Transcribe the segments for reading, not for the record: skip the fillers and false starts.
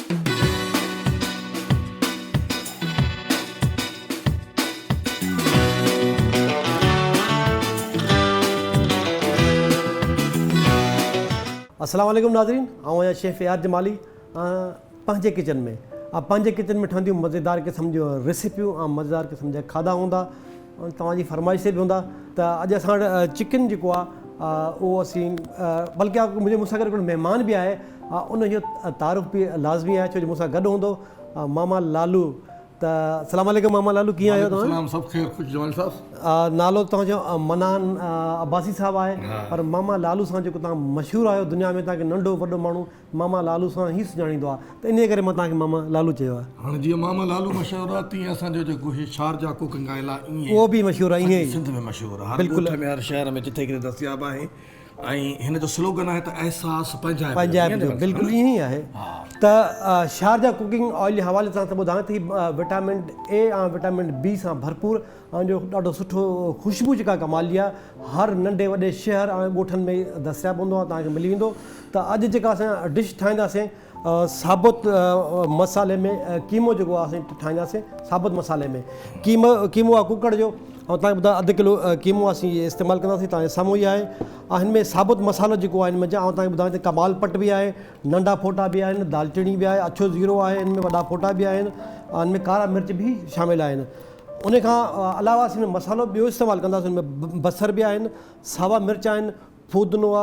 السلام عليڪم ناظرين آئون آهيان شيف اياز جمالي پنهنجي ڪچن ۾ پنهنجي ڪچن ۾ ٺهنديون مزيدار قسم جون ريسيپيون ۽ مزيدار قسم جا کاڌا هوندا توهان جي فرمائش تي به هوندا ته اڄ اسان وٽ چڪن جيڪو آهي اهو اسين بلڪه منهنجي مون سان گڏ هڪڙو مهمان به آهي ان جو تعارف به لازمي آهي ڇو جو مون سان گڏ هوندو ماما لالو ته السلام عليڪم ماما لالو ڪيئن آهيو توهان؟ سلام سڀ خير خوش جمالي صاحب. نالو توهان جو منان عباسي صاحب آهي پر ماما لالو سان جيڪو توهان مشهور آهيو دنيا ۾ توهان کي ننڍو وڏو ماڻهو ماما لالو سان ئي سڃاڻيندو آهي ته انهيء ڪري مان توهان کي ماما لالو چيو آهي. هاڻي جيئن ماما لالو مشهور آهي تيئن اسان جو جيڪو هي شارجا ڪوڪنگ آئل آهي ائين اهو به مشهور آهي ائين سڄي سنڌ ۾ مشهور آهي هر ڳوٺ ۾ هر شهر ۾ جٿي ڪٿي دستياب آهي ۽ هن جو سلوگن آهي ته احساس پنهنجائپ جو پنهنجائپ جو بلڪل ائين ئي آهي ته شارجا ڪوڪنگ آئل جي حوالي سان ته ٻڌايان ته هي وٽامن اي ۽ وٽامن بي سان ڀرپور ۽ جو ڏاڍو سٺو خوشبو جيڪا ڪمال جي آهي هر ننڍي وڏي شهر ۽ ڳوٺن ۾ دستياب هوندو آهي توهان کي ملي ويندو ته اڄ جيڪا اسان ڊش ٺاهينداسين ثابت مصالحي ۾ قيمو جيڪو آهي اسين ٺاهينداسين ثابت مصالحي ۾ قيمو قيمو آهي ڪڪڙ جو ۽ توهان کي ٻڌايان اڌ ڪلو قيمو اسين استعمال ڪنداسين توهان جي سامهون ئي آهي ۽ هن ۾ ثابت مصالحو جيڪو آهي هن ۾ آئون توهان کي ٻڌايان ته ڪمال پٽ به آهي ننڍا ڦوٽا به آهن دالچيني به آهي اڇو زيرو آهي هن ۾ وڏا ڦوٽا به آهن ۽ هن ۾ ڪارا مرچ به شامل آهن ان کان علاوه اسين مصالحو ٻيو استعمال ڪنداسين ان ۾ بصر به آهن ساوا مرچ آهن ڦودنو آ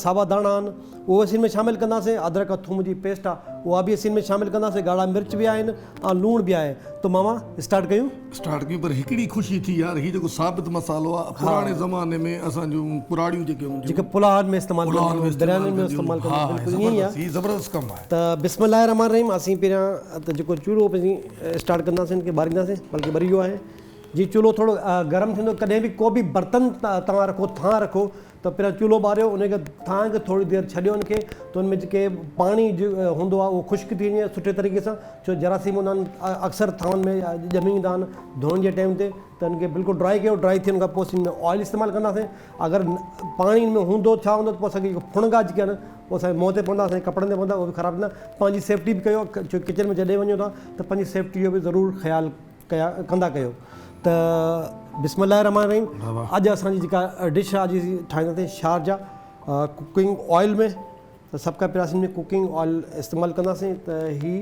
ساوا داڻا آهن اهو اسين ۾ شامل ڪنداسين ادرڪ ۽ ٿوم جي پيسٽ آ اها به اسين ۾ شامل ڪنداسين ڳاڙها مرچ به آهن ۽ لوڻ به آهي ته ماما اسٽارٽ ڪيون. اسٽارٽ ڪيون پر هڪڙي خوشي ٿي يار هي جيڪو ثابت مصالحو آ پراڻي زماني ۾ اسان جون ڪراڙيون جيڪي هونديون جيڪي پلاهن ۾ استعمال ڪنديون هيون بريانين ۾ استعمال ڪنديون هيون بلڪل ائين ئي آ هي زبردست ڪم آهي. ته بسم الله الرحمٰن الرحيم اسين پهريان ته جيڪو چولهو اسين اسٽارٽ ڪنداسين ان کي ٻارينداسين بلڪه ٻري ويو آهي جي چولهو ٿورو گرم ٿيندو ڪڏهن به ڪو به برتن توهان رکو ٿانء رکو ته پهريان چولهو ٻاريو ان کي ٿانء کي ٿوري دير ڇڏيو ان کي ته ان ۾ جيڪي پاڻي هوندو آهي اهو خشڪ ٿي وڃي سٺي طريقي سان ڇو جراثيم هوندا آهن اڪثر ٿانون ۾ ڄمي ويندا آهن ڌوئڻ جي ٽائيم تي ته ان کي بلڪل ڊرائي ڪيو ڊرائي ٿيڻ کان پوء اسين آئل استعمال ڪنداسين اگر پاڻي ان ۾ هوندو ڇا هوندو ته پوء اسانکي ڦڻگا جيڪي آهن اهي اسانجي منهن تي پوندا اسانجي ڪپڙن تي پوندا اهي به خراب ٿيندا پنهنجي سيفٽي به ڪيو ڇو ڪچن ۾ جڏهن وڃو ٿا ته پنهنجي سيفٽي جو به ضرور خيال ڪيا ڪندا ڪيو ته بسم الله الرحمٰن الرحيم اڄ اسان جي جيڪا ڊش آهي اڄ اسين ٺاهينداسين شارجا ڪوڪنگ آئل ۾ ته سڀ کان پهريان اسين ڪوڪنگ آئل استعمال ڪنداسين ته هي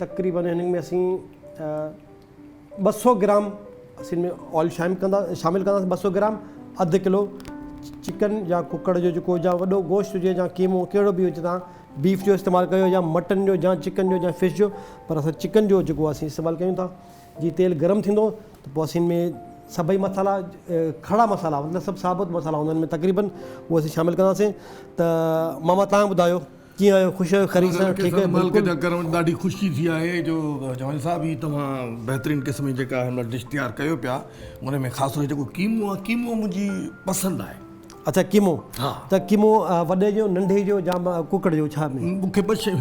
تقريبن هن ۾ اسين 200 گرام اسين ۾ آئل شامل ڪندا شامل ڪنداسين 200 گرام اڌ ڪلو چڪن يا ڪڪڙ جو جيڪو يا وڏو گوشت هجي يا قيمو ڪهڙو به هجي تان بيف جو استعمال ڪيو يا مٽن جو يا چڪن جو يا فش جو پر اسان چڪن جو جيڪو اسين استعمال ڪيون ٿا جي تيل گرم ٿيندو ته پوء اسين ۾ سڀئي مصالحا کڙا مصالحا مطلب سڀ ثابت مصالحا هوندا آهن ۾ تقريبن اهي اسين شامل ڪنداسين ته ماما تان ٻڌايو ڪيئن آهيو خوش آهيو خيريت سان ٺيڪ آهيو بلڪل جا ڪرم ڏاڍي خوشي ٿي آهي جو جواني صاحب هي توهان بهترين قسم جي جيڪا هن ڊش تيار ڪيو پيا ان ۾ خاص طور جيڪو قيمو آهي قيمو منهنجي پسند آهي اڇا قيمو ته قيمو وڏي جو ننڍي جو يا ڪڪڙ جو ڇا ۾؟ مون کي ٻه شيون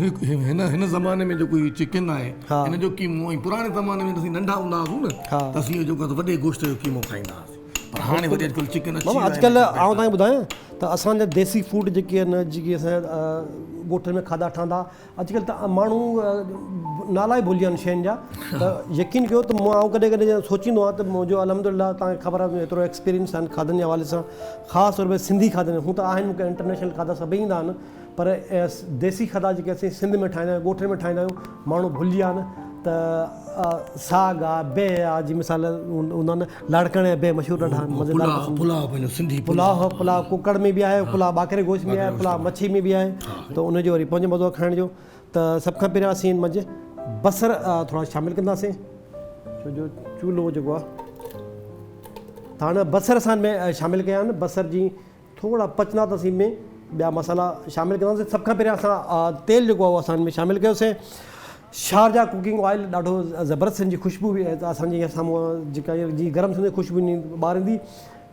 هن هن زماني ۾ جيڪو هي چڪن آهي هن جو قيمو ۽ پراڻي زماني ۾ اسين ننڍا هوندا هئاسون نه ته اسين جيڪو آهي وڏي گوشت جو قيمو کائيندا هئاسين پر هاڻي وري اڄڪلهه چڪن اچي ويو آهي اڄڪلهه آئون توهان کي ٻڌايان ته اسان جا ديسي فوڊ جيڪي آهن جيڪي اسان جا ڳوٺن ۾ کاڌا ٺهندا اڄڪلهه ته ماڻهو نالا ئي ڀلجي ويا آهن شين جا ته يقين ڪيو ته آئون ڪڏهن ڪڏهن سوچيندو آهيان ته منهنجو الحمد لله توهان کي خبر آهي ايترو ايڪسپيرينس آهن کاڌن جي حوالي سان خاص طور تي سنڌي کاڌن هون ته آهن مون کي انٽرنيشنل کاڌا سڀئي ايندا آهن پر ديسي کاڌا جيڪي اسين سنڌ ۾ ٺاهيندا آهيون ڳوٺن ۾ ٺاهيندا آهيون ماڻهو ڀلجي ويا آهن ته ساڳ آ بهه آ جي مثال هوندا آهن لاڙڪاڻي جا بهه مشهور ڏاڍا آهن مزيدار قسم جا پلاء پنهنجو سنڌي پلاء پلاء ڪڪڙ ۾ به آهي پلاء ٻاڪري گوشت ۾ آهي پلاء مڇي ۾ به آهي ته ان جو وري پنهنجو مزو آهي کائڻ جو ته سڀ کان پهريان اسين ان منجهه بصر ٿورا شامل ڪنداسين ڇو جو چولهو جيڪو آهي ته هاڻي بصر اسان ۾ شامل ڪيا آهن بصر جي ٿورا پچندا ته اسين ۾ ٻيا مصالحا شامل ڪنداسين سڀ کان پهريان اسان تيل جيڪو آهي اهو اسان ۾ شامل ڪيوسين شارجا ڪوڪنگ آئل ڏاڍو زبردست ان جي خوشبو به اسان جي سامهون جيڪا جي گرم ٿيندي خوشبو ٻاهر ايندي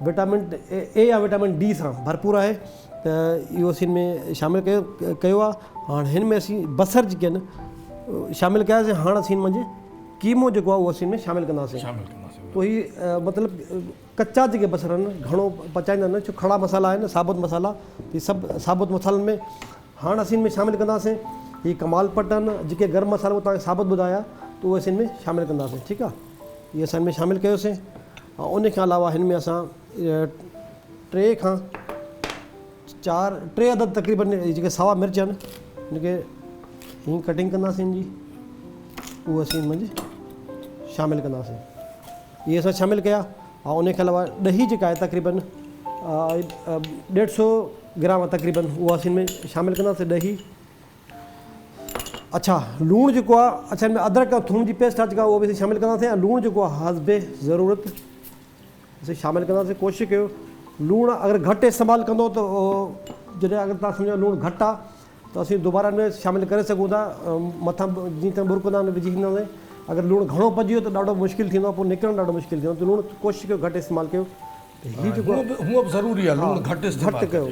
وٽامن اي يا وٽامن ڊي سان ڀرپور آهي ته اهو اسين ۾ شامل ڪيو ڪيو آهي هاڻ هن ۾ اسين بصر جيڪي آهن شامل ڪياسين هاڻ اسين منجهه قيمو جيڪو آهي اهو اسين ۾ شامل ڪنداسين شامل ڪنداسين پوء هي مطلب ڪچا جيڪي بصر آهن گهڻو پچائيندا نه ڇو کڙا مصالحا آهن ثابت مصالحا هي سڀ ثابت مصالحن ۾ هاڻ اسين ۾ شامل ڪنداسين هي ڪمال پٽن جيڪي گرم مصالحو توهان کي ثابت ٻڌايا ته اهي اسين هن ۾ شامل ڪنداسين ٺيڪ آهي اهي اسان هن ۾ شامل ڪيوسين ۽ ان کان علاوه هن ۾ اسان ٽي کان چار ٽي عدد تقريبن جيڪي ساوا مرچ آهن ان کي هيئن ڪٽنگ ڪنداسين جي اهو اسين هن منجهه شامل ڪنداسين اهي اسان شامل ڪيا ۽ ان کان علاوه ڏهي جيڪا آهي تقريبن ڏيڍ سو گرام تقريبن اها اسين ۾ شامل ڪنداسين ڏهي اڇا لوڻ جيڪو آهي اڇا هن ۾ ادرڪ ۽ ٿوم جي پيسٽ آهي جيڪا اها به اسين شامل ڪنداسين ۽ لوڻ جيڪو آهي حسب ضرورت اسين شامل ڪنداسين ڪوشش ڪيو لوڻ اگر گهٽ استعمال ڪندو ته جڏهن اگر تان سمجهو لوڻ گهٽ آهي ته اسين دوباره ان ۾ شامل ڪري سگهون ٿا مٿان جيئن ته ٻرڪندا آهن وجهي ڇڏينداسين اگر لوڻ گهڻو پئجي ويو ته ڏاڍو مشڪل ٿيندو آهي پوء نڪرڻ ڏاڍو مشڪل ٿيندو ته لوڻ ڪوشش ڪيو گهٽ استعمال ڪيو ته هي جيڪو هونء به ضروري آهي لوڻ گهٽ استعمال گهٽ ڪيو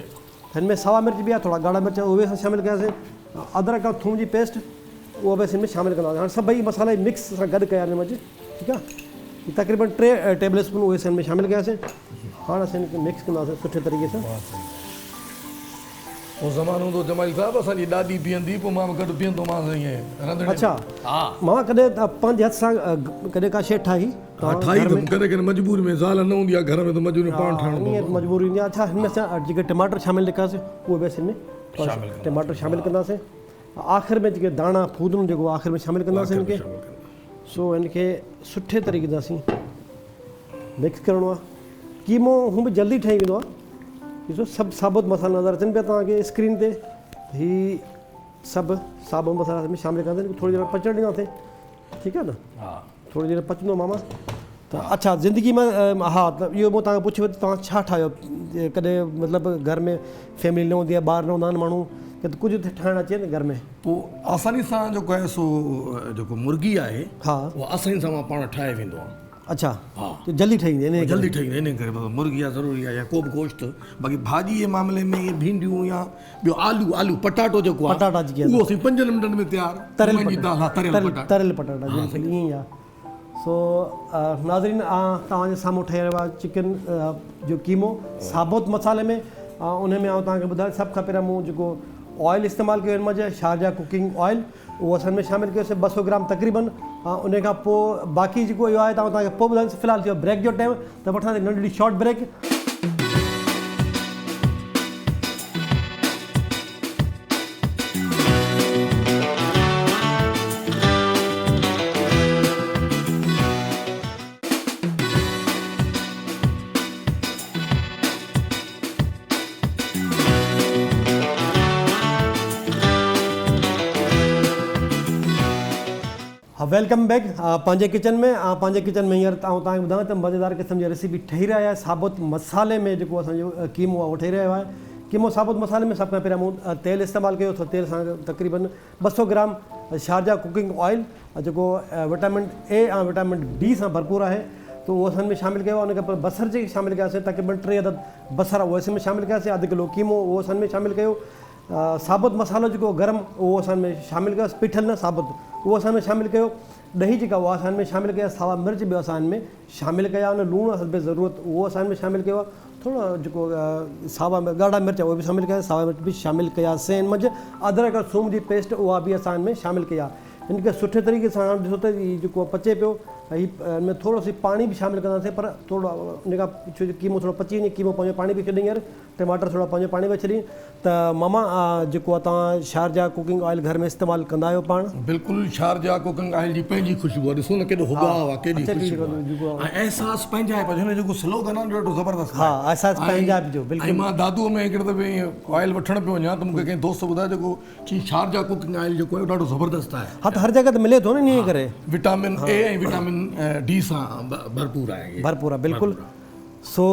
هن ۾ ساوا مرچ به آهي ٿورا ڳاڙها مرچ اهي به اسان شامل ڪياسين ادرڪ ۽ ٿوم جي پيسٽ اها به اسين ۾ شامل ڪنداسين هاڻي سڀئي مصالحا مڪس سان گڏ ڪيا هن منجهه ٺيڪ آهي تقريبن ٽي ٽيبل اسپون اهي اسين ۾ شامل ڪياسين هاڻي اسين هن کي مڪس ڪنداسين سٺي طريقي سان اهو زمانو هوندو جمالي صاحب اسان جي ڏاڏي بيهندي پوء مان به گڏ بيهندو هومانس ائين رنڌڻي ۾. اڇا مان ڪڏهن پنهنجي هٿ سان ڪڏهن ڪا شيء ٺاهي ها ٺاهي اٿم ڪڏهن ڪڏهن مجبوري ۾ زال نه هوندي آهي گهر ۾ ته مجبوري ۾ پاڻ ٺاهڻو پوندو آهي. مجبوري هوندي آهي اڇا هن ۾ اسان جيڪي ٽماٽر شامل ڪياسين اهي به اسين ۾ ٽماٽر شامل ڪنداسين آخر ۾ جيڪي داڻا ڦودنو جيڪو آخر ۾ شامل ڪنداسين هن کي سو هن کي سٺي طريقي سان اسين مڪس ڪرڻو آهي قيمو هون به جلدي ٺهي ويندو آهي ڏسو سڀ ثابت مصالحا نظر اچن پيا توهان کي اسڪرين تي هي سڀ ثابت مصالحا ۾ شامل ڪنداسين ٿوري دير پچڻ ڏينداسين ٺيڪ آهي نه ٿوري دير پچندو ماما ته اڇا زندگي ۾ ها ته اهو مون توهان کان پڇيو ته توهان ڇا ٺاهيو ڪڏهن مطلب گهر ۾ فيملي نه هوندي آهي ٻار نه هوندا آهن ماڻهو ته ڪجهه ته ٺاهڻ اچي نه گهر ۾ پوء آساني سان جيڪو آهي سو جيڪو مرغي آهي ها اها آساني سان مان پاڻ ٺاهي ويندو آهيان اڇا ها ته جلدي ٺهي ويندي انهي جلدي ٺهي ويندي انهي ڪري مطلب مرغي آهي ضروري آهي يا ڪو به گوشت باقي ڀاڄي جي معاملي ۾ اهي ڀينڊيون يا ٻيو آلو آلو پٽاٽو جيڪو آهي پٽاٽا جيڪي اهو سائين پنجن منٽن ۾ تيار تريل پٽاٽا ها تريل پٽاٽا تريل پٽاٽا بلڪل ائين ئي آهي سو ناظرين توهان جي سامهون ٺهي رهيو آهي چڪن جو قيمو ثابت مصالحي ۾ ان ۾ آئون توهان کي ٻڌايان سڀ کان پهريان مون جيڪو آئل استعمال ڪيو ان منجهه شارجا ڪوڪنگ آئل اهو اسان ۾ شامل ڪيوسي ٻه سو گرام تقريبن ان کان پوء باقي جيڪو اهو آهي ته آئون توهان کي پوء ٻڌائيندس في الحال ٿيو بريڪ جو ٽائيم ته وٺان ٿي ننڍڙي شارٽ بريڪ. Welcome back پنهنجي ڪچن ۾ پنهنجي ڪچن ۾ هينئر آئون توهان کي ٻڌايان ته مزيدار قسم جي ريسيپي ٺهي رهي آهي ثابت مصالحي ۾ جيڪو اسان جو قيمو آهي اهو ٺهي رهيو آهي قيمو ثابت مصالحي ۾ سڀ کان پهريان مون تيل استعمال ڪيو ته تيل سان تقريبن ٻه سو گرام شارجا ڪوڪنگ آئل جيڪو وٽامن اي ۽ وٽامن ڊي سان ڀرپور آهي ته اهو اسان ۾ شامل ڪيو آهي ان کان پوء بصر جيڪي شامل ڪياسين تقريبن ٽي عدد بصر اهو اسان ۾ شامل ڪياسين اڌ ڪلو قيمو اهو اسان ۾ شامل ڪيو ثابت مصالحو جيڪو گرم اهو اسان ۾ شامل ڪيو پيٺل نه ثابت اهو اسان ۾ شامل ڪيو ڏهي جيڪا اها اسان ۾ شامل ڪئي ساوا مرچ به اسان ۾ شامل ڪيا ان لوڻ حسب ضرورت اهو اسان ۾ شامل ڪيو ٿورو جيڪو ساوا ڳاڙها مرچ اهي به شامل ڪيا ساوا مرچ به شامل ڪياسين ان منجهه ادرڪ ۽ ٿوم جي پيسٽ اها به اسان ۾ شامل ڪئي آهي هن کي سٺي طريقي سان هاڻ ڏسو ته هي جيڪو پچي پيو هي هن ۾ ٿورو سو پاڻي به شامل ڪنداسين پر ٿورو ان کان ڇو جو قيمو ٿورو پچي وڃي قيمو پنهنجو پاڻي به ڇڏي هينئر ٽماٽر ٿورو پنهنجو پاڻي به ڇڏي ته ماما جيڪو توهان شارجا ڪوڪنگ آئل گهر ۾ استعمال ڪندا آهيو پاڻ. بلڪل شارجا ڪوڪنگ آئل جي پنهنجي خوشبو آهي ڏسو نه ڪيڏو هڳاء آهي ڪيڏي خوشبو آهي ۽ احساس پنهنجائپ جو هن جو جيڪو سلوگن آهي نه ڏاڍو زبردست آهي ها احساس پنهنجائپ جو بلڪل ۽ مان دادوء ۾ هڪڙي دفعي ائين آئل وٺڻ پيو وڃان ته مون کي ڪنهن دوست ٻڌايو جيڪو چي شارجا ڪوڪنگ آئل جيڪو آهي ڏاڍو زبردست آهي. ها ته هر جڳهه ته ملي ٿو نه انهي ڪري. وٽامن اي ۽ وٽامن ڊي سان ڀرپور آهي. ڀرپور آهي بلڪل سو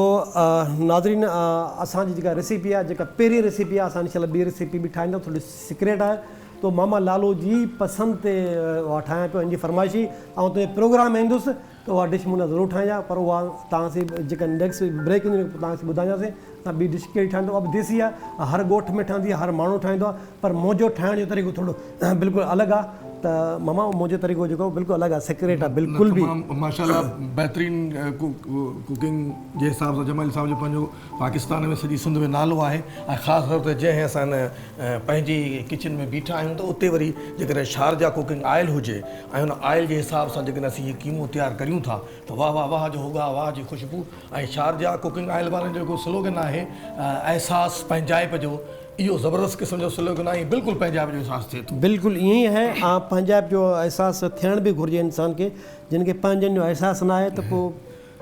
ناظرين اسان جي جيڪا ريسيپي آهي جيڪا پهرين ريسيپي آهي اسان انشاء الله ٻي ريسيپي به ٺاهيندا ٿوري سيڪريٽ آهي تو ماما لالو جي پسند تي اها ٺاهيان پيو هن جي فرمائش هئي آئون تنهنجي پروگرام ۾ ايندس ته اها ڊش مون لاء ضرور ٺاهجان پر اها توهان سين جيڪا نيڪسٽ بريڪ ايندي توهان سين ٻڌائينداسين ته ٻي ڊش ڪهڙي ٺاهيندو اها به ديسي آهي هر ڳوٺ ۾ ٺهندي آهي هر ماڻهو ٺاهيندو آهي پر منهنجو ٺاهڻ جو طريقو ٿورو بلڪل الڳ آهي ته ماما منهنجو طريقو جيڪو بلڪل الڳ آهي سيڪريٽ آهي بلڪل به. تمام ماشاءالله بهترين ڪوڪنگ جي حساب سان جمالي صاحب جو پنهنجو پاڪستان ۾ سڄي سنڌ ۾ نالو آهي ۽ خاص طور تي جنهن اسان هن پنهنجي ڪچن ۾ بيٺا آهيون ته اتي وري جيڪڏهن شارجا ڪوڪنگ آئل هجي ۽ ان آئل جي حساب سان جيڪڏهن اسين هي قيمو تيار ڪريون ٿا ته واه واه واه جو هوگا واه جي خوشبو ۽ شارجا ڪوڪنگ آئل وارن جو جيڪو سلوگن آهي احساس پنهنجائپ جو اهو زبردست قسم جو سلوگن آهي ۽ بلڪل پنهنجائپ جو احساس ٿئي ٿو. بلڪل ائين ئي آهي ۽ پنهنجائپ جو احساس ٿيڻ به گهرجي انسان کي جن کي پنهنجن جو احساس نه آهي ته پوء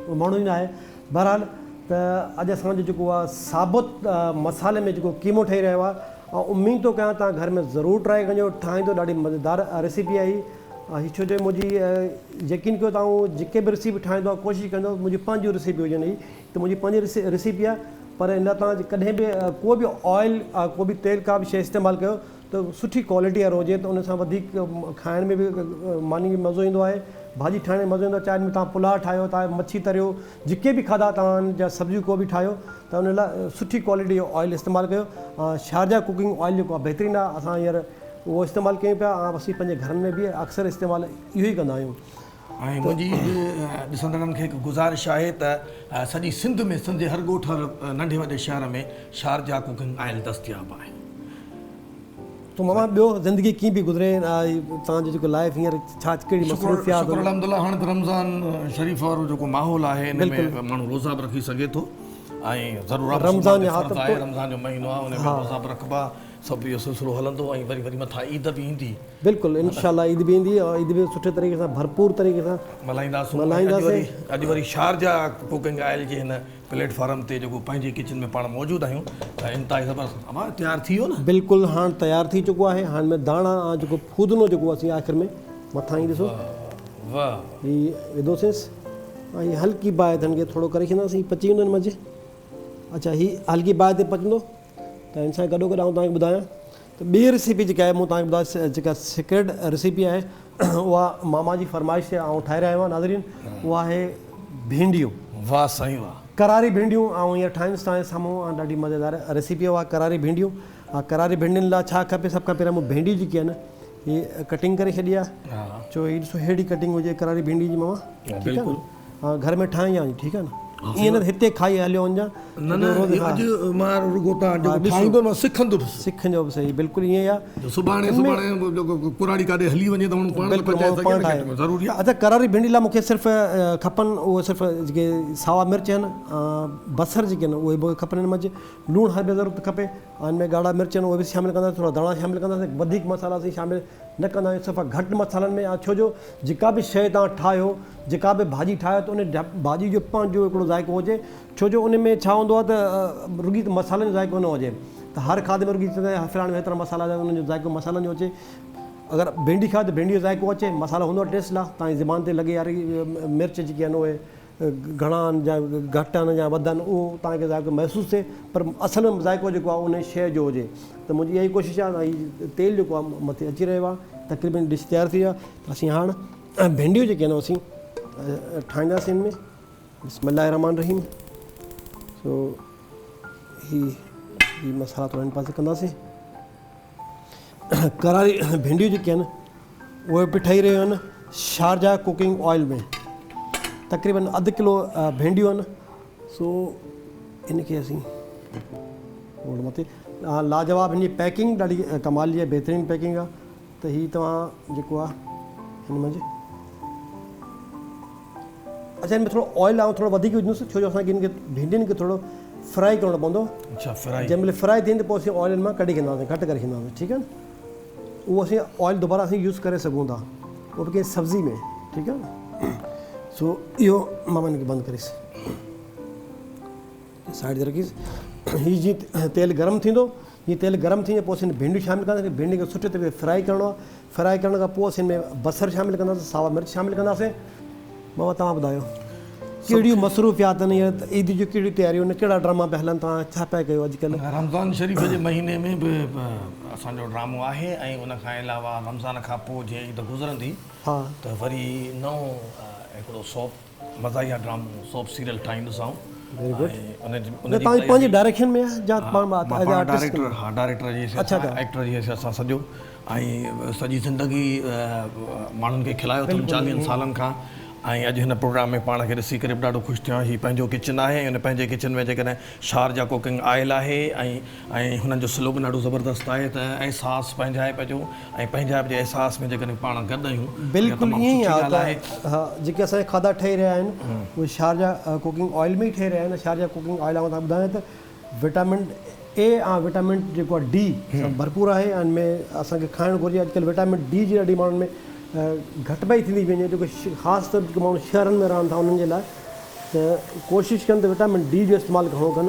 اهو ماڻهو ئي نه آهي بهرحال ته اڄ اسان جو جيڪو آهي ثابت مصالحي ۾ جيڪو قيمو ٺهي رهيو آهي آئون اميد ٿو ڪيان توهان گهر ۾ ضرور ٽرائي ڪجو ٺاهيندو ڏاڍي مزيدار ريسيپي آهي هي ڇو جو منهنجي يقين ڪيو ته آئون جيڪي به ريسيپي ٺاهيندو آهيان ڪوشش ڪندو آهيان منهنجي پنهنجون ريسيپي هجن هي ته منهنجي پنهنجي ريسيپي آهي پر ان لاء توهان ڪڏهن به ڪو به آئل ڪو به تيل ڪا به شيء استعمال ڪيو ته سٺي ڪوالٽي وارو هجي ته ان سان وڌيڪ کائڻ ۾ به ماني ۾ مزو ايندو آهي ڀاڄي ٺاهڻ ۾ مزو ايندو آهي چاهي ان ۾ توهان پلاء ٺاهيو توهان مڇي تريو جيڪي به کاڌا توهان جا سبزيون ڪو به ٺاهيو ته ان لاء سٺي ڪوالٽي جو آئل استعمال ڪيو شارجا ڪوڪنگ آئل جيڪو آهي بهترين آهي اسان هينئر اهو استعمال ڪيون پيا ۽ اسين پنهنجي گهرن ۾ به اڪثر استعمال اهو ئي ڪندا آهيون. ۽ منهنجي به ڏسندڙن کي هڪ گذارش آهي ته سڄي سنڌ ۾ سنڌ جي هر ڳوٺ هر ننڍي وڏي شهر ۾ شارجا ڪوڪنگ آئل دستياب آهي. تو ماما ٻيو زندگي ڪيئن پئي گذري توهان جو جيڪو لائف هينئر ڇا ڪهڙي مصروفيات شڪر الحمدلله هاڻي ته رمضان شريف وارو جيڪو ماحول آهي ان ۾ ماڻهو روزا به رکي سگهي ٿو ۽ ضرور رمضان آهي رمضان جو مهينو آهي ان ۾ روزا به رکبا سڀ اهو سلسلو هلندو ۽ وري وري مٿان عيد به ايندي. بلڪل انشاء الله عيد به ايندي ۽ عيد به سٺي طريقي سان ڀرپور طريقي سان ملهائينداسون ملهائينداسين. اڄ وري شارجا ڪوڪنگ آئل جي هن پليٽ فارم تي جيڪو پنهنجي ڪچن ۾ پاڻ موجود آهيون ته انتهائي زبردست امان تيار ٿي ويو نه. بلڪل هاڻ تيار ٿي چڪو آهي هاڻ ۾ داڻا ۽ جيڪو ڦودنو جيڪو اسين آخر ۾ مٿان هي ڏسو واه واه هي وڌوسينس ۽ هي هلڪي باهه تي هن کي ٿورو ڪري ڇڏينداسين پچي ويندو هن منجهه اڇا هي هلڪي باهه تي پچندو ته ان سان گڏو گڏ آئون توهان کي ٻڌايان ته ٻي ريسيپي جيڪا آهي مون توهان کي ٻڌايو جيڪا سيڪريٽ ريسيپي آهي اها ماما جي فرمائش تي آئون ٺاهي رهيو آهيان ناظرين اها آهي ڀينڊيون. واه سائين واه. ڪراري ڀينڊيون آئون هينئر ٺاهيندس توهان جي سامهون ڏاڍي مزيدار ريسيپي آهي اها ڪراري ڀينڊيون ها ڪراري ڀينڊين لاء ڇا کپي سڀ کان پهريان مون ڀينڊي جيڪي آهي نه هي ڪٽنگ ڪري ڇڏي آهي ڇو هي ڏسو ههڙي ڪٽنگ هجي ڪراري ڀينڊي جي ماما ٺيڪ آهي نه ها گهر ۾ ٺاهي آهي ٺيڪ آهي نه ائين نه هتي کائي هليو وڃجان نه نه اڄ مان رڳو تان جيڪو ٺاهيندو مان سکندو به سکندو به صحيح بلڪل ائين ئي آهي سڀاڻي سڀاڻي جيڪو ڪراڙي ڪاڏي هلي وڃي ته ماڻهو پاڻ ته پچائي سگهي نه گهٽ ۾ ضروري آهي اڇا ڪراري ڀينڊي لاء مونکي صرف کپن اهي صرف جيڪي ساوا مرچ آهن بصر جيڪي آهن اهي به کپن هن منجهه لوڻ حسب ضرورت کپي ۽ ان ۾ ڳاڙها مرچ آهن اهي به شامل ڪنداسين ٿورا ڌاڻا شامل ڪنداسين وڌيڪ مصالحا اسين شامل نه ڪندا آهيون صفا گهٽ مصالحن ۾ ڇو جو جيڪا به شيء توهان ٺاهيو جيڪا به ڀاڄي ٺاهيو ته ان ڀاڄي جو پنهنجو هڪڙو ذائقو هجي ڇو جو ان ۾ ڇا هوندو آهي ته رڳي ته مصالحن جو ذائقو نه هجي ته هر کاڌي ۾ رڳي چوندا آهن فلاڻي ۾ هيترا مصالحا هجن انهن جو ذائقو مصالحن جو اچي اگر ڀينڊي کائو ته ڀينڊي جو ذائقو اچي مصالحو هوندو آهي ٽيسٽ لاء توهان جي زبان تي لڳي يار مرچ جيڪي آهن اهي گهڻا آهن يا گهٽ آهن يا وڌ آهن اهو توهان کي ذائقو محسوس ٿئي پر اصل ۾ ذائقو جيڪو آهي ان شيء جو هجي ته منهنجي اها ئي ڪوشش آهي ته هي تيل جيڪو آهي مٿي اچي رهيو آهي تقريبن ڊش تيار ٿي وئي آهي ته اسين هاڻ ڀينڊيون جيڪي آهن اسين ٺاهينداسين هن ۾ بسم الله الرحمن الرحيم سو هي هي مصالحا ٿورا هن پاسي ڪنداسين ڪراري ڀينڊيون جيڪي آهن اهي به ٺهي رهيون آهن شارجا ڪوڪنگ آئل ۾ تقريبن اڌ ڪلو ڀينڊيون آهن سو ان کي اسين مٿي لاجواب هن جي پيڪنگ ڏاڍي ڪمال جي آهي بهترين پيڪنگ آهي ته هي توهان جيڪو آهي هن منجهه اچا هن ۾ ٿورو آئل آئون ٿورو وڌيڪ وجهندس ڇو جو اسان کي هن کي ڀينڊين کي ٿورو فرائي ڪرڻو پوندو. اچا فرائي. جنهن مهل فرائي ٿيندي پوء اسين آئل هن مان ڪڍي ڇڏنداسين گهٽ ڪري ڇڏنداسين ٺيڪ آهي نه اهو اسين آئل دوباره اسين يوز ڪري سگهون ٿا اهو به ڪنهن سبزي ۾ ٺيڪ آهي نه سو اهو مان هن کي بند ڪريس سائيڊ تي رکيس هي جي تيل گرم ٿيندو جيئن تيل گرم ٿي وڃي پوء اسين ڀينڊيون شامل ڪنداسين ڀينڊين کي سٺي طريقي سان فرائي ڪرڻو آهي فرائي ڪرڻ کان پوء اسين ان ۾ بصر شامل ڪنداسين ساوا مرچ شامل ڪنداسين بابا توهان ٻڌايو ڪهڙيون مصروفيات آهن هينئر عيد جون ڪهڙيون تياريون آهن ڪهڙا ڊراما پيا هلن توهان ڇا پيا ڪيو اڄڪلهه. رمضان شريف جي مهيني ۾ به اسان جو ڊرامو آهي ۽ ان کان علاوه رمضان کان پوء جيئن عيد گذرندي ته وري نئون هڪڙو سوپ مزاحيه ڊرامو سوپ سيريل ٺاهيندس آئون. ويري گڊ ۽ ان جي ان جي پنهنجي ڊائريڪشن ۾ آهي جا پاڻ ايز آرٽسٽ ها ڊائريڪٽر جي حيثيت سان ايڪٽر جي حيثيت سان سڄو ۽ سڄي زندگي ماڻهن کي کلايو اٿم چاليهن سالن کان ۽ اڄ هن پروگرام ۾ پاڻ کي ڏسي ڪري به ڏاڍو خوش ٿيو آهيان هي پنهنجو ڪچن آهي ۽ ان پنهنجي ڪچن ۾ جيڪڏهن شارجا ڪوڪنگ آئل آهي ۽ ۽ هنن جو سلوگن ڏاڍو زبردست آهي ته احساس پنهنجائپ جو ۽ پنهنجائپ جي احساس ۾ جيڪڏهن پاڻ گڏ آهيون اها بلڪل تمام ائين ئي سٺي آهي ڳالهه آهي. ته ها جيڪي اسان جا کاڌا ٺهي رهيا آهن اهي شارجا ڪوڪنگ آئل ۾ ئي ٺهي رهيا آهن شارجا ڪوڪنگ آئل آئون توهان کي ٻڌايان ته وٽامن اي ۽ وٽامن جيڪو آهي ڊي سان ڀرپور آهي ۽ ان ۾ اسان کي کائڻ گهرجي اڄڪلهه وٽامن ڊي جي ڏاڍي ماڻهن ۾ گهٽبائي ٿيندي پئي وڃي جيڪو خاص طور جيڪي ماڻهو شهرن ۾ رهن ٿا انهن جي لاء ته ڪوشش ڪن ته وٽامن ڊي جو استعمال گهڻو ڪن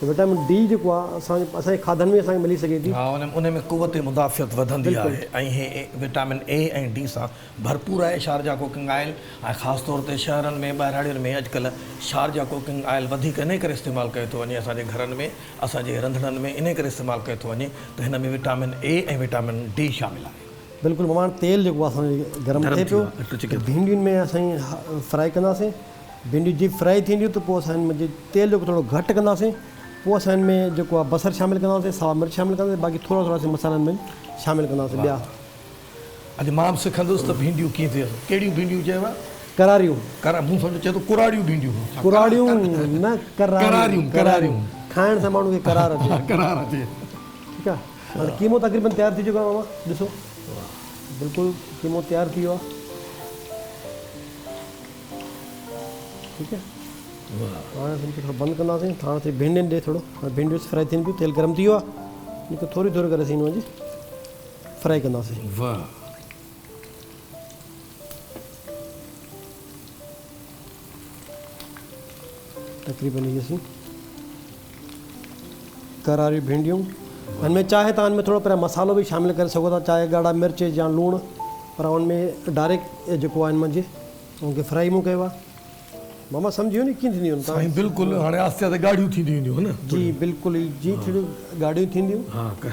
ته وٽامن ڊي جيڪو آهي اسان اسان جي کاڌن ۾ اسان کي ملي سگهي ٿي. ها ان ۾ قوت مدافعت وڌندي آهي ۽ هي وٽامن اي ۽ ڊي سان ڀرپور آهي شارجا ڪوڪنگ آئل ۽ خاص طور تي شهرن ۾ ٻهراڙين ۾ اڄڪلهه شارجا ڪوڪنگ آئل وڌيڪ انهي ڪري استعمال ڪيو ٿو وڃي اسان جي گهرن ۾ اسان جي رنڌڻن ۾ انهي ڪري استعمال ڪيو ٿو وڃي ته هن ۾ وٽامن اي ۽ وٽامن ڊي شامل آهي. بلڪل ماما هاڻ تيل جيڪو آهي اسان جو گرم گرم ٿئي ٿي پيو ويو آهي ته ڀينڊين ۾ اسان فرائي ڪنداسين ڀينڊيون جي فرائي ٿينديون ته پوء اسان هن ۾ تيل جيڪو ٿورو گهٽ ڪنداسين پوء اسان هن ۾ جيڪو آهي بصر شامل ڪنداسين ساوا مرچ شامل ڪنداسين باقي ٿورا ٿورا اسين مصالحن ۾ شامل ڪنداسين ٻيا. اڄ مان به سکندس ته ڀينڊيون ڪيئن ٿي ڪهڙيون ڀينڊيون چيو؟ ڪراريون. ڪرا مون سمجهيو چئي ٿو ڪراڙيون ڀينڊيون. ڪراڙيون نه ڪراريون ڪراريون. کائڻ سان ماڻهو کي قرار اچي. قرار اچي. ٺيڪ آ هاڻي قيمو تقريبن تيار ٿي چڪو آ ماما ڏسو بلڪل قيمو تيار ٿي ويو آ ٺيڪ آ هاڻي اسان کي ٿورو بند ڪنداسين هاڻي اسين ڀينڊين ڏي ٿورو ڀينڊيون فرائي ٿين پيون تيل گرم ٿي ويو آ ان کي ٿوري ٿوري ڪري اسين ان جي فرائي ڪنداسين. واھ. تقريبن هي اسين ڪراريون ڀينڊيون هن ۾ چاهي ته هن ۾ ٿورو پر مصالحو به شامل ڪري سگهو ٿا چاهي ڳاڙها مرچ يا لوڻ پر ان ۾ ڊائريڪٽ جيڪو آهي ان منجهه ان کي فرائي مون ڪيو آهي. ماما سمجهي ويو ني ڪيئن ٿينديون آهن سائين بلڪل هاڻي آهستي آهستي ڳاڙهيون ٿينديون وينديون ها نه جي بلڪل ئي جي ٿوريون ڳاڙهيون ٿينديون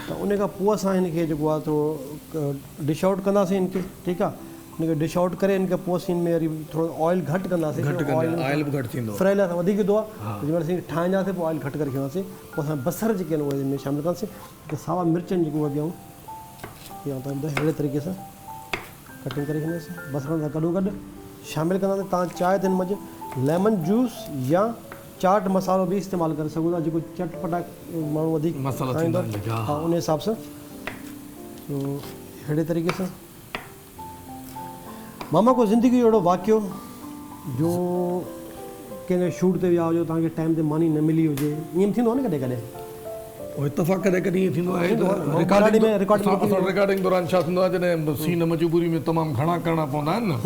ته ان کان پوء اسان هن کي جيڪو آهي ٿورو ڊش آئوٽ ڪنداسين هن کي ٺيڪ آهي هن کي ڊش آئوٽ ڪري هن کان پوء اسين هن ۾ وري ٿورو آئل گهٽ ڪنداسين گهٽ ڪندي آئل به گهٽ ٿيندو فرائي لاء اسان وڌيڪ وڌو آهي جنهن مهل اسين ٺاهينداسين پوء آئل گهٽ ڪري کيواسين پوء اسان بصر جيڪي آهن اهي هن ۾ شامل ڪنداسين ته ساوا مرچ آهن جيڪي اهي به آئون ٻڌايان اهڙي طريقي سان ڪٽنگ ڪري ڇڏينداسين بصرن سان گڏو گڏ شامل ڪنداسين توهان چاهي ته هن منجهه ليمن جوس يا چاٽ مصالحو به استعمال ڪري سگهو ٿا جيڪو چٽ پٽا ماڻهو وڌيڪ مصالحا کائيندو ٿيندا آهن جيڪا ها ان حساب سان سو اهڙي طريقي سان ماما ڪو زندگي جو اهڙو واقعو جو ڪنهن شوٽ تي ويا هجو توهان کي ٽائيم تي ماني نه ملي هجي ائين به ٿيندو آهي نه ڪڏهن ڪڏهن. اهو اتفاق ڪڏهن ڪڏهن ائين ٿيندو آهي ته رڪارڊنگ اسان رڪارڊنگ دوران ڇا ٿيندو آهي جڏهن سين مجبوري ۾ تمام گهڻا ڪرڻا پوندا آهن نه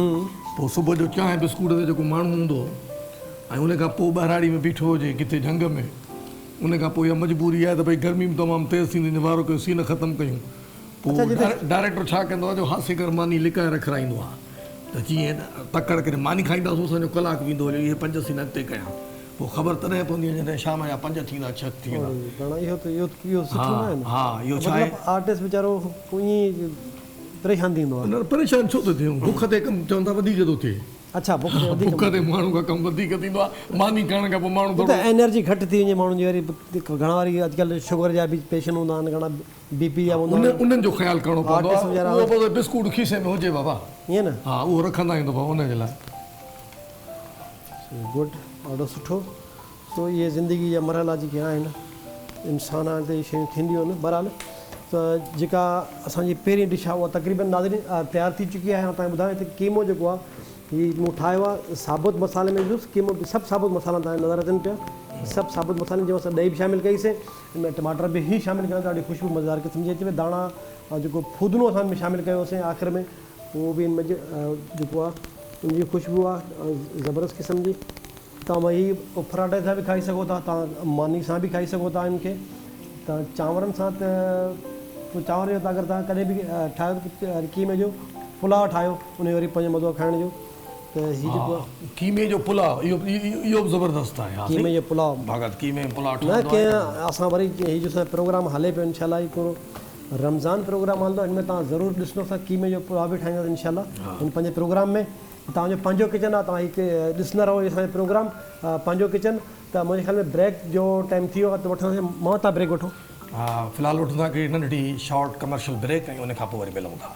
پوء صبح جو چانهه بسڪوٽ تي جيڪو ماڻهو هوندو ۽ ان کان پوء ٻهراڙي ۾ بيٺو هجي ڪٿي جهنگ ۾ ان کان پوء اها مجبوري آهي ته ڀئي گرمي به تمام تيز ٿيندي وڃي وارو ڪيو سين ختم ڪيون پوء ڊائريڪٽر ڇا ڪندو آهي جو هاسي ڪر ماني لڪائي رکرائيندو آهي ته جيئن تڪڙ ڪري ماني کائينداسون اسان جو ڪلاڪ ويندو هليو اهي پنج سين اڳتي ڪيان پوء خبر تڏهن پوندي آهي جڏهن شام جا پنج ٿيندا ڇهه ٿي ويندا. گهڻا اهو ته اهو اهو سٺو نه آهي نه ها اهو ڇا آهي مطلب آرٽسٽ ويچارو پوء ائين ئي پريشان ٿي ويندو آهي. نه پريشان ڇو ٿو ٿئي بک تي ڪم چون ٿا وڌيڪ ٿو ٿئي. اڇا بک تي وڌيڪ بک تي ماڻهو کان ڪم وڌيڪ ٿيندو آهي ماني کائڻ کان پوء ماڻهو ٿورو ته انرجي گهٽ ٿي وڃي ماڻهن جي وري گهڻا وري اڄڪلهه شگر جا به پيشنٽ هوندا آهن گهڻا بي پي جا هوندا آهن. انهن جو خيال ڪرڻو پوندو آهي اهو بس بسڪوٽ کيسي ۾ هجي بابا. ائين نه. ها اهو رکندا آهيون ته بابا ان جي لاء. گڊ ڏاڍو سٺو سو اهي زندگي جا مرحلا جيڪي آهن انسان آهن ته اهي شيون ٿينديون آهن بهرحال ته جيڪا اسان جي پهرين ڊش آهي اها تقريبن ناظرين تيار ٿي چڪي آهي ۽ تهان ٻڌايان ته قيمو جيڪو آهي هي مون ٺاهيو آهي ثابت مصالحي ۾ وجهوس قيمو سڀ ثابت مصالحا تهان نظر اچن پيا سڀ ثابت مصالحن جنهن ۾ اسان ڏهي به شامل ڪئي سي ان ۾ ٽماٽر به هي شامل ڪيا ڏاڍي خوشبو مزيدار قسم جي اچي پئي ڌاڻا ۽ جيڪو ڦودنو اسان ان ۾ شامل ڪيو سين آخر ۾ اهو به ان ۾ جيڪو آهي ان جي خوشبو آهي زبردست قسم جي توهان هي پراٺي سان به کائي سگهو ٿا توهان ماني سان به کائي سگهو ٿا ان کي ته چانورن سان ته پوء چانور جو ته اگر توهان ڪڏهن به ٺاهيو ته قيمي جو پلاء ٺاهيو ان جو وري پنهنجو مزو کائڻ جو ته هي جيڪو ها قيمي جو پلاء اهو اهو به زبردست آهي ها قيمي جو پلاء ڀاڳت قيمي جو پلاء ٺهندو نه ڪنهن اسان وري هي جو اسان پروگرام هلي پيو انشاء الله هي پورو رمضان پروگرام هلندو ان ۾ توهان ضرور ڏسندو اسان قيمي جو پلاء به ٺاهينداسين انشاء الله هن پنهنجي پروگرام ۾ توهان جو پنهنجو ڪچن آهي توهان هي ڏسندا رهو اسان جو پروگرام پنهنجو ڪچن. ته منهنجي خيال ۾ بريڪ جو ٽائيم ٿي ويو آهي ته وٺنداسين مان تان بريڪ وٺو. ها في الحال وٺون ٿا هڪڙي ننڍڙي شارٽ ڪمرشل بريڪ ۽ ان کان پوء وري ملون ٿا.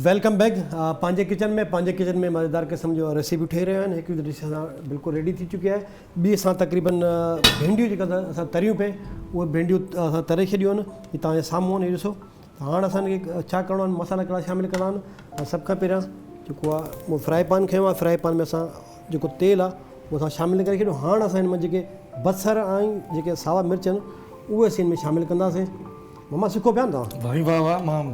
Welcome back پنهنجي ڪچن ۾ پنهنجي ڪچن ۾ مزيدار قسم جو ريسيپيون ٺهي رهيون آهن هڪ ڊش اسان بلڪل ريڊي ٿي چڪي آهي ٻي اسان تقريبن ڀينڊيون جيڪا اسان تريون پئي اهي ڀينڊيون اسان تري ڇڏيون آهن هي توهان جي سامهون آهن هي ڏسو ته هاڻ اسان کي ڇا ڪرڻو آهي مصالحا ڪهڙا شامل ڪرڻا آهن سڀ کان پهريان جيڪو آهي مون فرائي پان کنيو آهي فرائي پان ۾ اسان جيڪو تيل آهي اهو اسان شامل ڪري ڇڏيو هاڻ اسان هن ۾ جيڪي بصر ۽ جيڪي ساوا مرچ آهن اهي اسين هن ۾ شامل ڪنداسين ماما سکو پيا نه توهان. سائين واه واه مان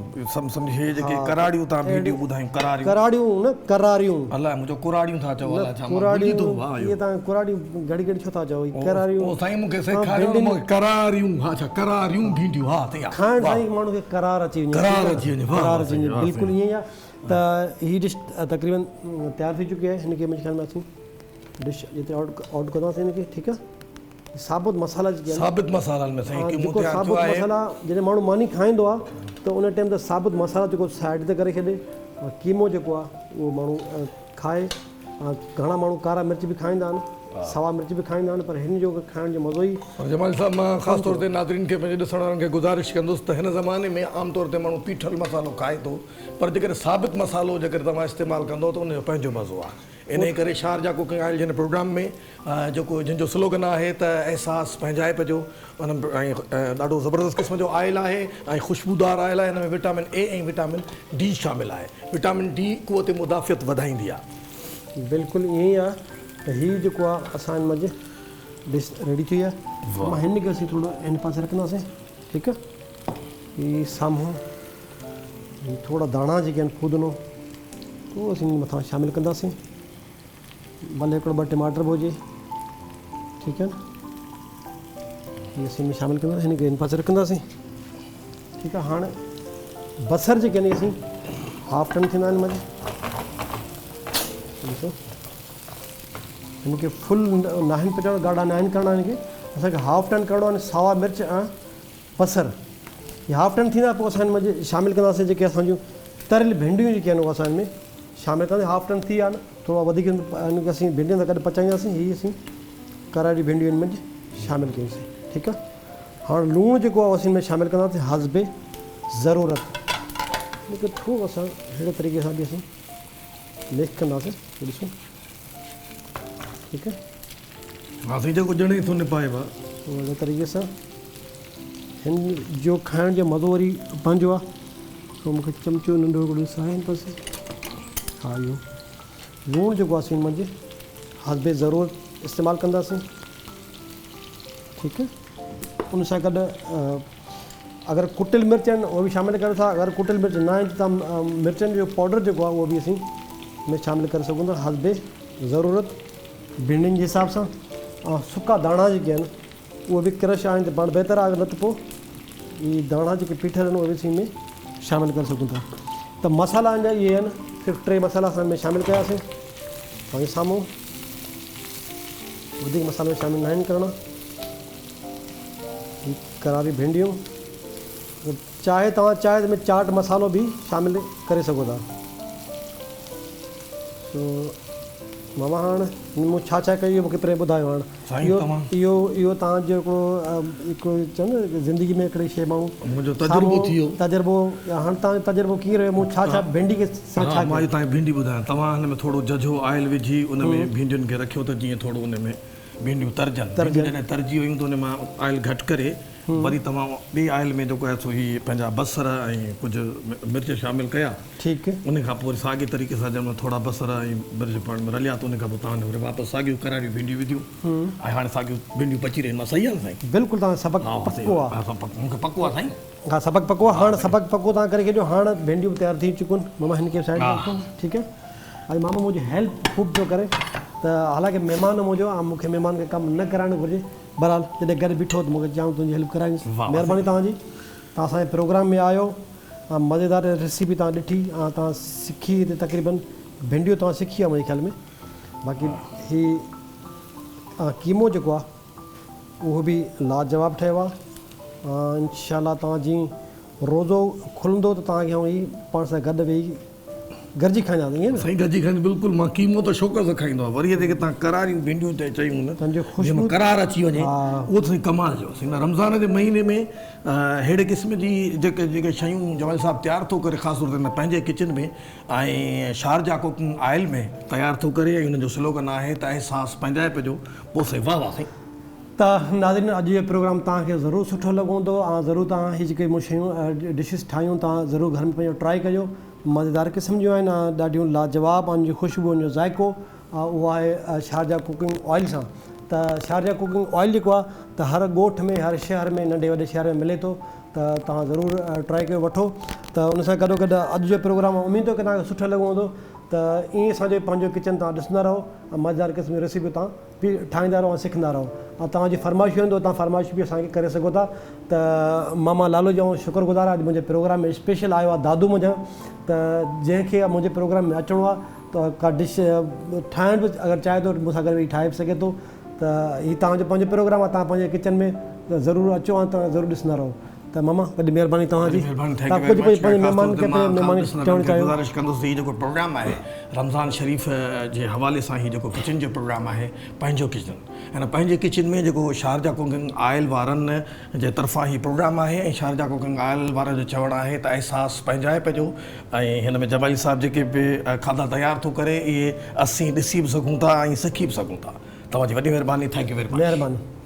سمجهي هي جيڪي ڪراڙيون تان ڀينڊيون ٻڌايون ڪراريون. ڪراڙيون نه ڪراريون. الاء مون چيو ڪراڙيون ٿا چئو الاء ڇا مان ڀلجي ٿو واه اهو. تان ڪراڙيون گهڙي گهڙي ڇو ٿا چئو هي ڪراريون. او سائين مون کي سيکاريو نه مون کي ڪراريون ها اڇا ڪراريون ڀينڊيون ها سائين ها. کائڻ سان ئي ماڻهو کي قرار اچي وڃي. قرار اچي وڃي واه قرار اچي وڃي بلڪل ائين ئي آ ته هي ڊش تقريبن تيار ٿي چڪي آهي هن کي منهنجي خيال ۾ اسين ڊش جيتري آئوٽ آئوٽ ڪنداسين هن کي ٺيڪ آ. ثابت مصالحا جيڪي آهن ثابت مصالحن ۾ سائين قيمو تيار ٿيو آهي. ثابت مصالحا جڏهن ماڻهو ماني کائيندو آهي ته ان ٽائيم تي ثابت مصالحا جيڪو سائيڊ تي ڪري ڇڏي ۽ قيمو جيڪو آهي اهو ماڻهو کائي ۽ گهڻا ماڻهو ڪارا مرچ به کائيندا آهن سوا مرچ به کائيندا آهن پر هن جو کائڻ جو مزو ئي پر جمالي صاحب مان خاص طور تي ناظرين کي پنهنجي ڏسڻ وارن کي گذارش ڪندس ته هن زماني ۾ عام طور تي ماڻهو پيٺل مصالحو کائي ٿو پر جيڪڏهن ثابت مصالحو جيڪڏهن توهان استعمال ڪندو ته ان جو پنهنجو مزو آهي انهي ڪري شارجا ڪوڪنگ آئل جي هن پروگرام ۾ جيڪو جنهن جو سلوگن آهي ته احساس پنهنجائپ جو ان ۽ ڏاڍو زبردست قسم جو آئل آهي ۽ خوشبودار آئل آهي هن ۾ وٽامن اي ۽ وٽامن ڊي شامل آهي وٽامن ڊي قوت مدافعت وڌائيندي آهي. بلڪل ائين ئي آهي ته هي جيڪو آهي اسان هن منجهه ڊش ريڊي ٿي وئي آهي مان هن کي اسين ٿورو هن پاسي رکنداسين ٺيڪ آهي هي سامهون هي ٿورا داڻا جيڪي آهن ڦودنو اهو اسين مٿان شامل ڪنداسين ڀلي هڪڙو ٻه ٽماٽر به هجي ٺيڪ آهي نه هي اسين ۾ شامل ڪنداسين هن کي هن پاسي رکنداسين ٺيڪ آهي هاڻي بصر جيڪي آهن اسين هاف ٽن ٿيندا آهن مزي ڏسو هن کي فل ناهن پچائڻو ڳاڙها ناهن ڪرڻا هن کي اسانکي هاف ٽن ڪرڻو آهي ساوا مرچ ۽ بصر هي هاف ٽن ٿيندا پوء اسان هن ۾ شامل ڪنداسين جيڪي اسان جون تريل ڀينڊيون جيڪي آهن اهي اسان هن ۾ شامل ڪنداسين هاف ٽن ٿي ويا آهن ٿورو وڌيڪ هن کي اسين ڀينڊين سان گڏ پچائينداسين هي اسين ڪراڙي ڀينڊيون هن ۾ شامل ڪيونسين ٺيڪ آهي هاڻ لوڻ جيڪو آهي اسين هن ۾ شامل ڪنداسين حسب ضرورت هن کي ٿورو اسان اهڙي طريقي سان به اسين مڪس ڪنداسين ڏسو ٺيڪ آهي ها سائين جيڪو ڄڻي ٿو نپائي وا. اهڙي طريقي سان هن جو کائڻ جو مزو وري پنهنجو آ سو مونکي چمچو ننڍو هڪڙو ڏسائين بس ها اهو لوڻ جيڪو آ سين منجهه حسب ضرورت استعمال ڪنداسين ٺيڪ ان سان گڏ اگر ڪٽيل مرچ آهن اهي به شامل ڪريو ٿا اگر ڪٽيل مرچ نه آهن ته توهان مرچن جو پائوڊر جيڪو آهي اهو به اسين ۾ شامل ڪري سگهون ٿا حسب ضرورت ڀينڊين جي حساب سان ۽ سڪا داڻا جيڪي آهن اهي به ڪرش آهن ته پاڻ بهتر آهي نه ته پوء اهي داڻا جيڪي پيٺل آهن اهي به اسين ۾ شامل ڪري سگهون ٿا ته مصالحا ان جا اهي آهن صرف ٽي مصالحا اسان ۾ شامل ڪياسين توهان جي سامهون وڌيڪ مصالحا شامل ناهن ڪرڻا هي ڪراري ڀينڊيون چاهي توهان چاهي ته ۾ چاٽ مصالحو به شامل ڪري سگهو ٿا سو ماما هاڻ مون ڇا ڇا ڪيو اهو مونکي پهرين ٻڌايو هاڻ سائين توهان اهو اهو توهان جو هڪڙو هڪڙو چئو نه زندگي ۾ هڪڙي شي ماڻهو منهنجو تجربو ٿي ويو تجربو هاڻ توهان جو تجربو ڪيئن رهيو مون ڇا ڇا ڀينڊي کي سان ڇا مان اڄ توهان کي ڀينڊي ٻڌايان توهان هن ۾ ٿورو ججهو آئل وجهي ان ۾ ڀينڊين کي رکيو ته جيئن ٿورو ان ۾ ڀينڊيون ترجن ڀينڊيون جڏهن ترجي ويون ته ان مان آئل گهٽ ڪري وري توهان ٻئي آئل ۾ جيڪو آهي سو هي پنهنجا بصر ۽ ڪجهه مرچ شامل ڪيا ٺيڪ. ان کان پوء وري ساڳي طريقي سان جنهن مهل ٿورا بصر ۽ مرچ پاڻ ۾ رليا ته ان کان پوء توهان وري واپس ساڳيون ڪراڙيون ڀينڊيون وڌيون ۽ هاڻي ساڳيون ڀينڊيون پچي رهيون آهن صحيح آهي نه سائين. بلڪل توهان جو سبق پڪو آهي. ها مون کي پڪو آهي سائين. ها سبق پڪو آهي هاڻ سبق پڪو توهان ڪري ڇڏيو هاڻ ڀينڊيون به تيار ٿي چڪيون آهن ماما هن کي سائيڊ ۾ رکو ٺيڪ آهي. اڄ ماما منهنجي هيلپ خوب پيو ڪري ته حالانڪه مهمان منهنجو آ مون کي مهمان کي ڪم نه ڪرائڻ گهرجي بهرحال جڏهن گڏ بيٺو ته مون کي چيائون تنهنجي هيلپ ڪرائيندس مهرباني توهان جي توهان اسان جي پروگرام ۾ آيو ۽ مزيدار ريسيپي توهان ڏٺي ۽ توهان سکي هتي تقريبن ڀينڊيون توهان سکي آهي منهنجي خيال ۾ باقي هي قيمو جيڪو آهي اهو به لاجواب ٺهيو آهي انشاء الله توهان جي روزو کلندو ته توهان کي آئون هي پاڻ سان گڏ ويهي گڏجي کائينداسين ائين نه؟ سائين گڏجي کائينداسين بلڪل مان قيمو ته شوق سان کائيندو آهيان وري جيڪي توهان ڪراريون ڀينڊيون چيون نه جنهن ۾ ڪرار اچي وڃي اهو ته سائين ڪمال جو سائين رمضان جي مهيني ۾ اهڙي قسم جي جيڪي جيڪي شيون جمال صاحب تيار ٿو ڪري خاص طور تي هن پنهنجي ڪچن ۾ ۽ شارجا ڪوڪنگ آئل ۾ تيار ٿو ڪري ۽ ان جو سلوگن آهي ته احساس پنهنجائپ جو پوء سائين واه واه سائين. ته ناظرين اڄ جو پروگرام توهان کي ضرور سٺو لڳو هوندو ۽ ضرور توهان هي جيڪي مون شيون ڊشز ٺاهيون توهان ضرور گهر ۾ پنهنجو ٽرائي ڪجو مزيدار قسم جون آهن ۽ ڏاڍيون لاجواب ان جي خوشبو ان جو ذائقو اهو آهي شارجا ڪوڪنگ آئل سان ته شارجا ڪوڪنگ آئل جيڪو آهي ته هر ڳوٺ ۾ هر شهر ۾ ننڍي وڏي شهر ۾ ملي ٿو ته توهان ضرور ٽرائي ڪيو وٺو ته ان سان گڏو گڏ اڄ جو پروگرام اميد ٿو ڪيان توهان کي سٺو لڳو هوندو ته ائين اسان جو پنهنجو ڪچن توهان ڏسندا رهو ۽ مزيدار قسم جون ريسيپيون توهان به ٺاهيندا رهو ۽ سکندا رهو ۽ توهان جي فرمائشون آهن ته توهان فرمائشون به اسان کي ڪري سگهو ٿا ته ماما لالو جو آئون شڪر گذار آهيان اڄ منهنجي پروگرام ۾ اسپيشل آيو آهي دادو منجهان ته جنهن کي منهنجي پروگرام ۾ اچڻو آهي ته ڪا ڊش ٺاهڻ به اگر چاهي ٿو مون سان گڏ ويهي ٺاهي به سگهي ٿو ته هي توهان جو پنهنجو پروگرام آهي توهان پنهنجي ڪچن ۾ ضرور اچو ۽ توهان ضرور ڏسندا رهو ته ماما وڏي مهرباني توهان جي توهان ڪجهه پنهنجي مهمان کي پنهنجي مهمان کي چوڻ چاهيو. گذارش ڪندس ته هي جيڪو پروگرام آهي رمضان شريف جي حوالي سان هي جيڪو ڪچن جو پروگرام آهي پنهنجو ڪچن ۽ پنهنجي ڪچن ۾ جيڪو شارجا ڪوڪنگ آئل وارن جي طرفان هي پروگرام آهي ۽ شارجا ڪوڪنگ آئل وارن جو چوڻ آهي ته احساس پنهنجائپ جو ۽ هن ۾ جمالي صاحب جيڪي به کاڌا تيار ٿو ڪري اهي اسين ڏسي به سگهون ٿا ۽ سکي به سگهون ٿا توهان جي وڏي مهرباني thank you very much. مهرباني.